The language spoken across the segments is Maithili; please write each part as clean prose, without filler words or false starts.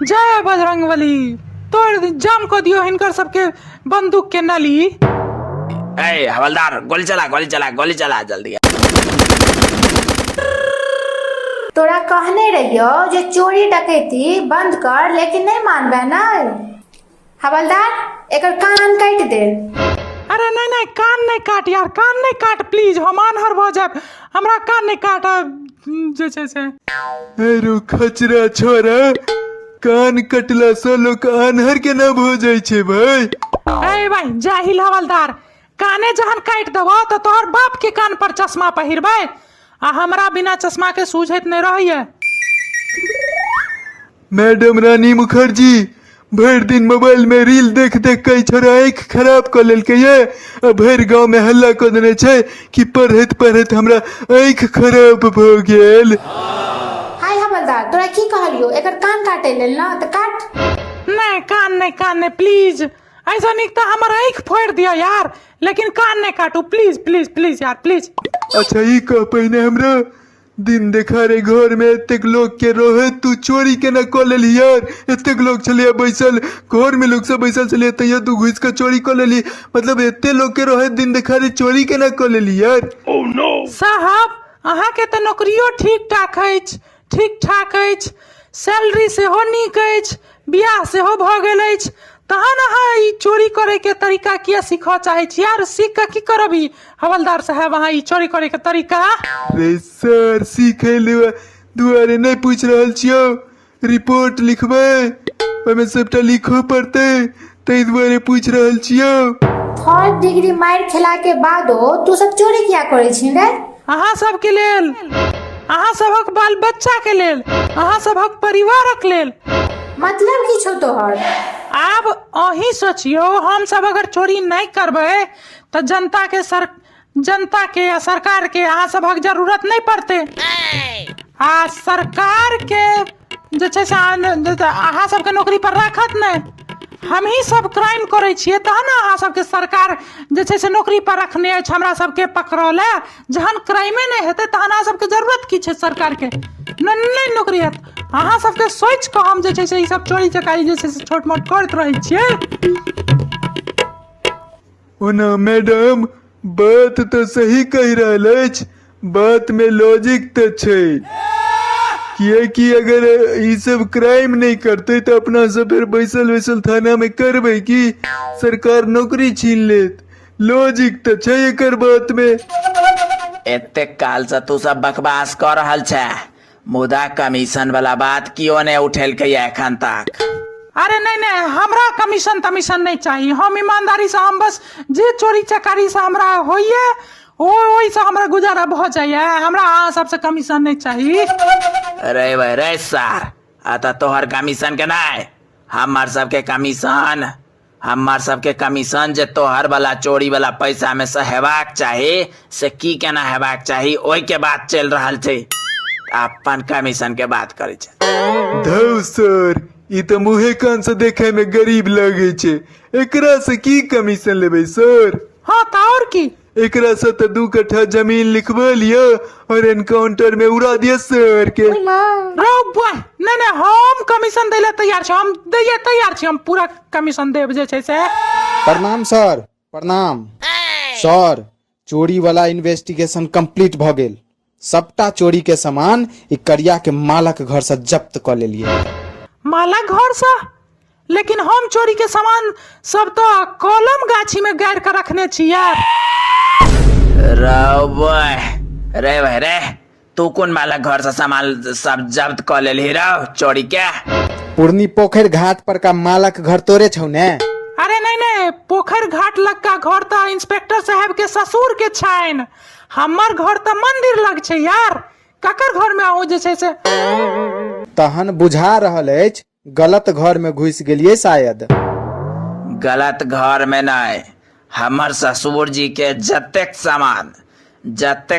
जय बजरंगबली, तोड़ जाम कऽ दियौ हिनकर सबके बंदूक के नली। ए हवलदार, गोली चला, गोली चला, गोली चला जल्दी। तोरा कहने रहियो जे चोरी डकैती बंद कर, लेकिन नहीं मानबे ना। हवलदार, एकर कान काटि दे। अरे नहीं नहीं, कान नहीं काट यार, कान नहीं काट प्लीज, हम आन्हर भऽ जायब, हमरा कान नहीं काट जे छै से। अरे खचरा छोरा, कान कटला से लोक आन्हर केना भऽ जाइ छै भाई? ए भाई जाहिल हवलदार, काने जहन काटि देबौ तऽ तोहर बाप के कान पर चश्मा पहिरबै, आ हमरा बिना चश्मा के सूझैत नहि रहैया। मैडम रानी मुखर्जी, भरि दिन मोबाइल में रील देख देख के ई छोरा आँखि खराब कऽ लेलकै ये, आ भरि गाँव में हल्ला कऽ देने छै कि पढ़ैत पढ़ैत हमरा आँखि खराब भऽ गेल। हाय हवलदार, तोरा की कहलियो एकर कान काटै लेल ना, तऽ काट। नहि कान नहि, कान नहि प्लीज, ऐसा नीक तऽ हमर आँखि फोड़ि दिअ यार, लेकिन कान नहि काटू प्लीज प्लीज प्लीज यार प्लीज। अच्छा ई कह पहिने हमरा, दिन देखारे घर में एतेक लोग के रहैत तू चोरी केना कऽ लेलही यार? एतेक लोग छलियै बैसल घर में, लोग सब बैसल छलियै, तैयो तू घुसि कऽ चोरी कऽ लेलही। मतलब एते लोग के रहैत दिन देखारे चोरी केना कऽ लेलही यार? साहब, अहाँके तऽ नौकरियो ठीक ठाक अछि, ठीक ठाक अछि, सैलरी सेहो नीक अछि, बियाह सेहो भऽ गेल अछि, तहन अहाँ ई चोरी करैके तरीका किया सीखऽ चाहै छी यार? सीख कऽ की करब ई हवलदार साहेब, अहाँ ई चोरी करैके तरीका? रे सर, सीखै दुआरे नहि पूछि रहल छियौ, रिपोर्ट लिखबै, ओहिमे सबटा लिखऽ पड़तै, ताहि दुआरे पूछि रहल छियौ। थर्ड डिग्री मारि खेला के बादो तू सब चोरी किया करै छी रे? अहाँ सबके लेल, अहाँ सभक बाल बच्चा के लेल, अहाँ सभक परिवारक लेल। मतलब की छौ तोहर? आब अहीं सोचियौ, हम सब अगर चोरी नहि करबै तऽ जनता के सर जनता के या सरकार के अहाँ सभक जरूरत नहि पड़तै, आ सरकार के जे छै से अहाँ सबके नौकरी पर राखत नहि। हमही सब क्राइम करै छियै तहन ने अहाँ सबके सरकार जे छै से नौकरी पर रखने अछि हमरा सबके पकड़ऽ लए। जहन क्राइमे नहि हेतै तहन अहाँ सबके जरूरत की छै सरकारके? नहि नहि नौकरी हैत। अहाँ सबके सोचि कऽ हम जे छै से ई सब चोरी चकारी जे छै से छोट मोट करैत रहै छियै। ओना मैडम, बात तऽ सही कहि रहल अछि, बात में लॉजिक तऽ छै, किएकि अगर ई सब क्राइम नहि करतै तऽ अपना सब फेर बैसल बैसल थाना में करबै की? सरकार नौकरी छीन लेत। लॉजिक तऽ छै एकर बात में। एतेक काल से तू सब बकवास कऽ रहल छे, मुदा कमीशन वाला बात कियो ने उठेलकै एखन तक। अरे नहीं नहीं, हमरा कमीशन तमीशन नहीं चाहिए, हम ईमानदारी से, हम बस जे चोरी चकारी से हमरा होइए ओहि से हमरा गुजारा भऽ जाइए, हमरा अहाँ सबसे कमीशन नहीं चाहिए। रे भाई रे सार, आ तऽ तोहर कमीशन के नहि, हमर सबके कमीशन, हमर सबके कमीशन जे तोहर वाला चोरी वाला पैसा में से हेबाक चाही से की केना हेबाक चाही ओहि के बात चलि रहल छै, अपन कमीशन के बात करै छै। धौ सर, ई तऽ मुँहे कान से देखे में गरीब लगे छै, एकरा से की कमीशन लेबै सर? हाँ तऽ और की, एकरा से तऽ 2 कट्ठा जमीन लिखवा लिअ और एनकाउंटर में उड़ा दिअ सर के। रौ बुआ, नहीं नहीं, हम कमीशन दै लए तैयार छी, हम दैये तैयार छी, हम पूरा कमीशन देब जे छै से। प्रणाम सर, प्रणाम सर। चोरी वाला इन्वेस्टिगेशन कंप्लीट भ गेल, सबटा चोरी के सामान ई करिया के मालक घर से जब्त क लेलिए। मालक घर से? लेकिन हम चोरी के सामान सब तो कलम गाछी में गाड़ के रखने छी यार। रौ बॉय, रे भाई रे, तू कोन मालक घर से सामान सब जब्त क लेलही रौ चोरी के? पुरनी पोखरि घाट पर का मालक घर तोरे छौ ने? अरे नहीं नहीं, पोखरि घाट लग का घर तो इंस्पेक्टर साहब के ससुर के छैन, हमर घर तो मंदिर लग छै यार, ककर घर में आउ जे छै से? तहन बुझा रहल अछि गलत घर में घुसि गेलियै शायद। गलत घर में नहीं, हमर ससुर जी के जतेक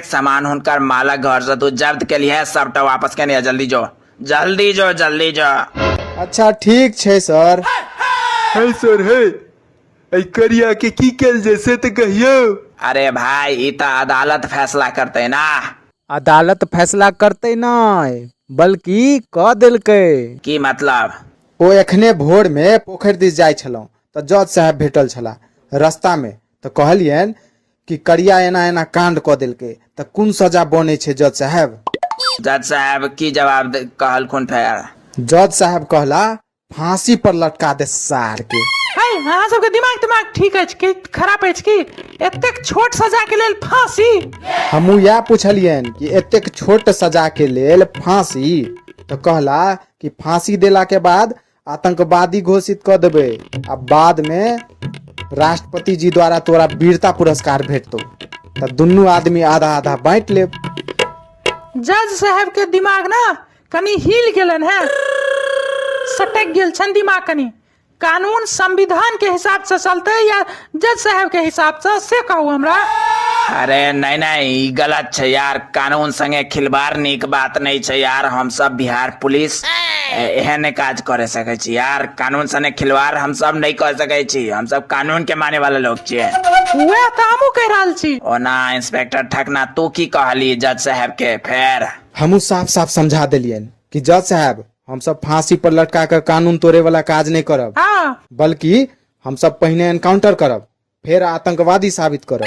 सामान हुनकर मालक घर से तू जब्त केलिहे सबटा वापस केने, जल्दी जो, जल्दी जो, जल्दी जो। अच्छा ठीक छै सर। हे सर हे, एहि करिया के की कैल जाय से तऽ कहियौ। अरे भाई, ई तऽ अदालत फैसला करतै ना। अदालत फैसला करतै नहि, बल्कि कऽ देलकै। की मतलब? ओ एखने भोरमे पोखरि दिस जाइ छलहुँ तऽ जज साहेब भेटल छलाह रस्तामे, तऽ कहलियनि कि करिया एना एना कांड कऽ देलकै, तऽ कोन सजा बनै छै जज साहेब? जज साहेब की जवाब कहलखुन फेर? जज साहेब कहला फांसी पर लटका दे सार के। है, अहाँ सबके दिमाग तिमाग ठीक अछि कि खराब अछि की? एतेक छोट सजा के लेल फांसी? हमहूँ इएह पुछलियनि कि एतेक छोट सजा के लेल फांसी? तऽ कहला कि फांसी देला के बाद आतंकवादी घोषित कऽ देबै आ बाद में राष्ट्रपति जी द्वारा तोरा वीरता पुरस्कार भेटतौ, तऽ दुनू आदमी आधा आधा बांटि लेब। जज साहेब के दिमाग ना कनि हिल गेलन है, सटक गेल छन दिमाग कनि। कानून संविधान के हिसाब से चलते या जज साहब के हिसाब से, से कहू हमरा। अरे नहीं नहीं, ई गलत छै यार, कानून संगे खिलवाड़ नीक बात नहीं छै यार। हम सब बिहार पुलिस एहन काज करे सकै छी यार, कानून संगे खिलवाड़ हम सब नहीं कर सकै छी, हम सब कानून के माने वाला लोग छियै। वएह तऽ हमहूँ कहि रहल छी। ओना इंस्पेक्टर ठकना, तू की कहली जज साहब के फेर? हमहूँ साफ साफ समझा देलियनि कि जज साहब, हमसब फांसी पर लटका कर कानून तोड़े वाला काज नहीं करब, बल्कि हमसब पहिने एनकाउंटर करब, फेर आतंकवादी साबित करब।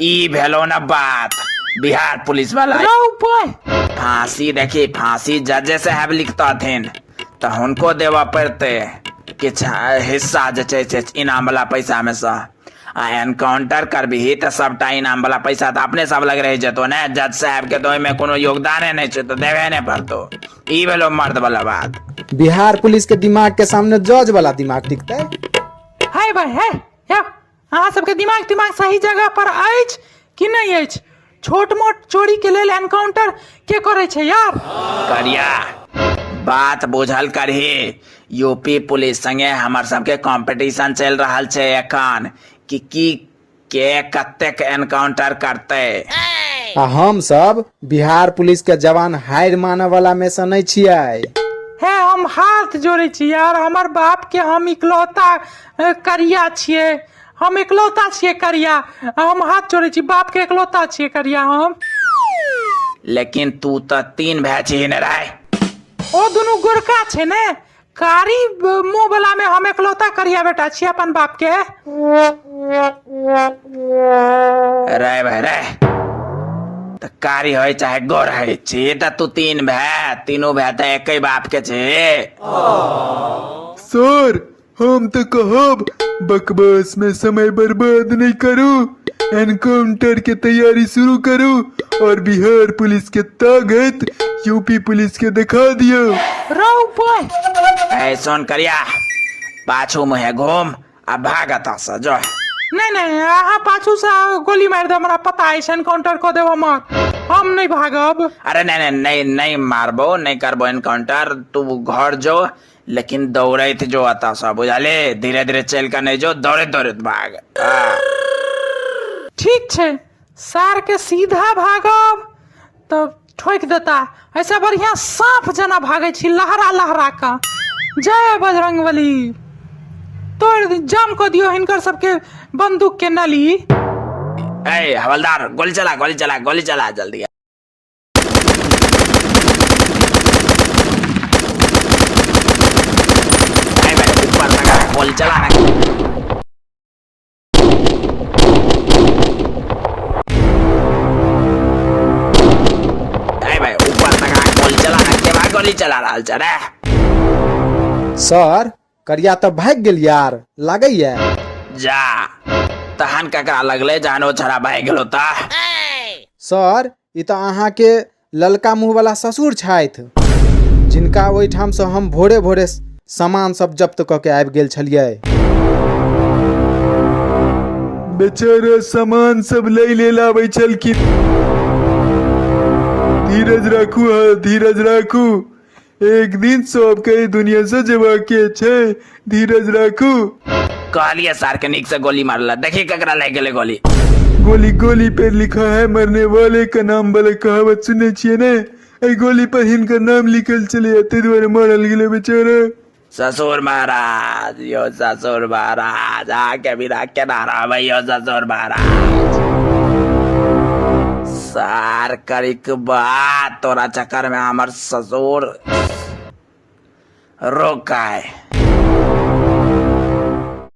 ई भेलो न बात बिहार पुलिस वाला। रौ पाय। फांसी देखी, फांसी जजे साहब लिखतथिन तऽ हुनको देबऽ पड़तै किछु हिस्सा जे छै से इनाम वाला पैसा में से, आ एनकाउंटर करबिही तऽ सबटा इनाम वाला पैसा तऽ अपने सब लग रहि जेतो ने, जज साहब के तऽ ओहिमे कोनो योगदाने नहि छै, तऽ देबे नहि पड़तो। ई भेलो मर्द वाला बात। बिहार पुलिस के दिमाग के सामने जज वाला दिमाग टिकतै? है भाई है, यौ अहाँ सबके दिमाग तिमाग सही जगह पर अछि कि नहि अछि? छोट मोट चोरी के लेल एनकाउंटर के करै छै यार? करिया बात बुझल करही, यूपी पुलिस संगे हमर सबके कंपटीशन चलि रहल छै एखन कि की के कतेक एनकाउंटर करतै। आ हम सब बिहार पुलिस के जवान हारि मानऽ वाला में से नहि छियै। हे, हम हाथ जोड़ै छी यार, हमर बाप के हम इकलौता करिया छियै, हम इकलौता छियै करिया, हम हाथ जोड़ै छी, बाप के इकलौता छियै करिया हम। लेकिन तू तऽ 3 भाय छिही ने राय। ओ दुनू गोरका छै ने, कारी मुंह वाला में हम इकलौता करिया बेटा छियै अपन बाप के। रे भाई रे, तऽ कारी होय चाहे गोर होय छी तऽ तू 3 भाय, तीनू भाय तऽ एके बाप के छी। सर हम तऽ कहब बकवास में समय बर्बाद नहीं करू, एनकाउंटर के तैयारी शुरू करू और बिहार पुलिस के ताकत यूपी पुलिस के दिखा दियो। रौ पाय। ए सोन करिया, पाछू मुहे घूम आ भाग एतऽ से जो। नहीं नहीं, अहाँ पाछू से गोली मारि देब, हमरा पता अछि, एनकाउंटर कऽ देब हमर, हम नहीं भागब। अरे नहीं नहीं नहीं, नहीं मारबो, नहीं करबो एनकाउंटर, तू घर जो, लेकिन दौड़ैत जो एतऽ से, बुझले? धीरे धीरे चलि कऽ नहि जो, दौड़ैत दौड़ैत भाग। ठीक छै, सार के सीधा भागब तऽ ठोकि देता, ऐसे बढ़िया साँप जेना भागै छी लहरा लहरा कऽ। जय बजरंगबली, तोड़ि जाम कऽ दियौ हिनकर सबके बंदूक के नली। ए हवलदार, गोली चला, गोली चला, गोली चला जल्दी। ऊपर लगा, गोली चला ना। ए भाई, ऊपर लगा, गोली चला ना, के भाई गोली चला रहल छै रे? सर करिया तऽ भागि गेल यार, लागैया। जा तहन ककरा लगले जहन ओ छड़ा भागि गेलो तऽ? सर ई तऽ अहाँके ललका मुँह वाला ससुर छथि, जिनका ओहिठामसँ हम भोरे भोरे सामान सब जब्त कऽ के आबि गेल छलियै। बेचारा सामान सब लै लेल आबै छलखिन। धीरज राखू, हाँ धीरज राखू, एक दिन सबके ई दुनिया से जेबाक के छै, धीरज राखू। कहलिए सार के नीक से गोली मारला, देखी ककरा लागि गेलै गोली। गोली गोली पर लिखा है मरने वाले का नाम वाला कहावत सुनने छियै ने, एहि गोली पर हिनकर नाम लिखल छलैया, ताहि दुआरे मारल गेलै बेचारा। ससुर महाराज, यो ससुर महाराज, अहाँके बिना केना रहबै यो ससुर महाराज। सार करिक बात, तोरा चक्कर में हमर ससुर रोकाय।